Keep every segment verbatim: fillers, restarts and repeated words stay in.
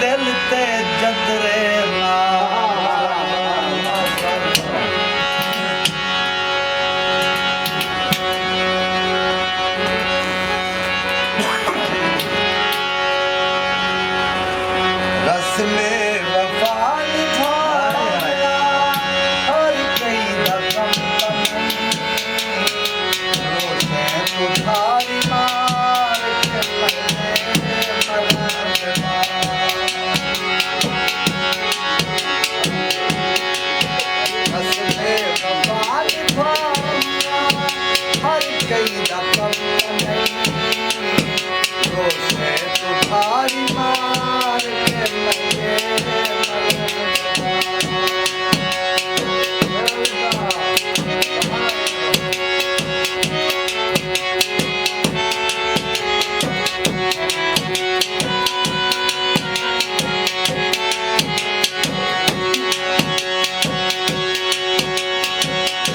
دل تے جدرے مار۔ رسم وفا نبھایا، ہر کئی دا کم تمنا۔ روشیں توں تھالی مار کے پہلے ملنگا۔ رسم وفا نبھایا، ہر کئی دا کم تمنا۔ روشیں توں تھالی مار کے پہلے ملنگا۔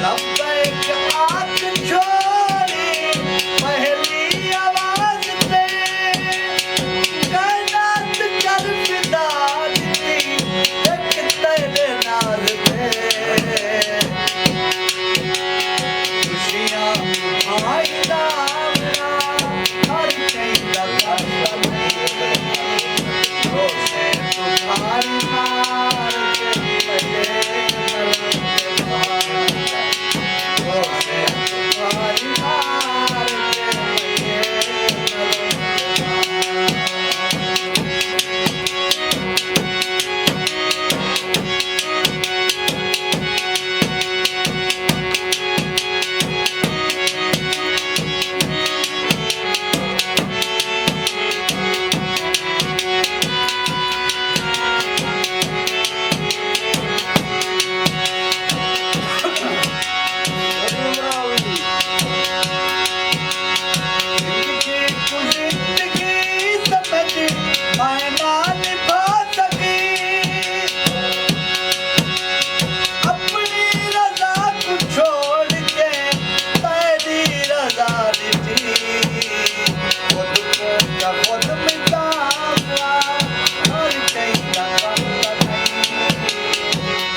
لبیک آکھ چھوڑی پہلی آواز تے، کائنات کر فدا ݙتی ہک تیݙے ناز تے۔ خوشیاں آئی دا ہر کہیں دا۔ روشیں توں تھالی مار کے پہلے ملنگا۔ زندگی کوں زندگی سمجھ میں نہ نبھا سڳی، اپݨی رضا کوں چھوڑ کے تیݙی رضا ݙٹھی، خود کوں تاں خود مٹاواں، ہر کہیں دا کم تاں نئیں۔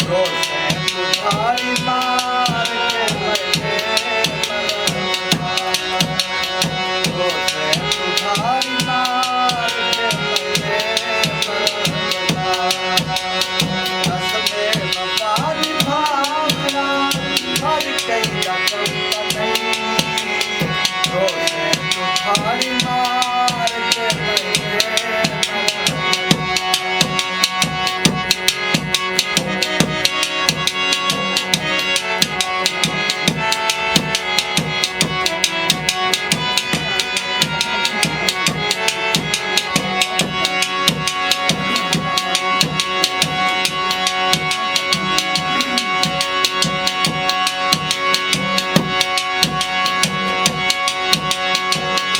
روشیں توں تھالی مار کے پہلے ملنگا۔ روشیں توں تھالی مار کے پہلے ملنگا۔ رسم وفا نبھاوݨا ہر کہیں دا کم تاں نئیں۔ روشیں توں تھالی مار کے پہلے ملنگا۔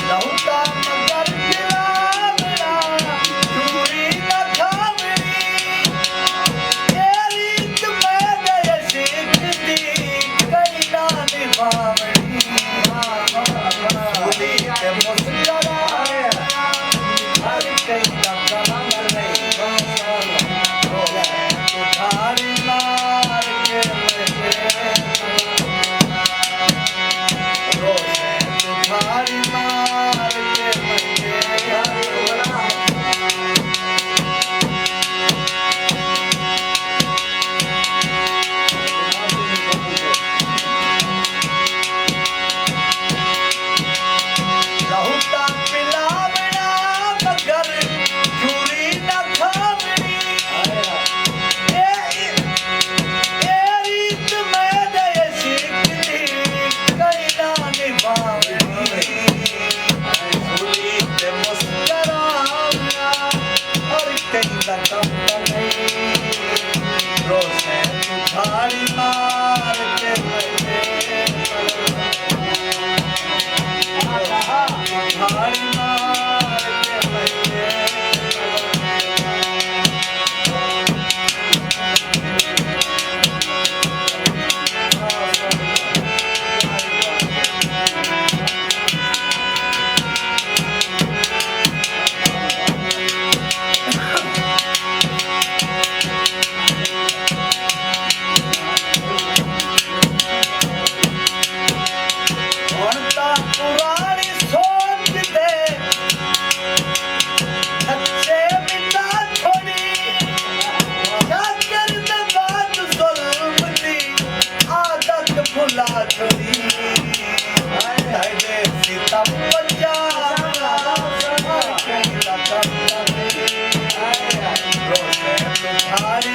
لہو تاں مگر گلا میݙا، چوری نہ کھاوݨی۔ اے ریت میݙے عشق دی کئی نہ نبھاوݨی۔ سولی تے مسکرا، ہر کہیں دا کم نئیں۔ روشیں توں تھالی مار کے پہلے، روشیں توں تھالی مار کے پہلے۔ لہو تاں پلاوݨا مگر چوری نہ کھاوݨی۔ اے، اے ریت میݙے عشق دی کئی نہ نبھاوݨی۔ سولی تے مسکراوݨا ہر کہیں دا کم تاں نئیں۔ روشیں توں تھالی مار کے پہلے، روشیں توں تھالی مار کے پہلے۔ یار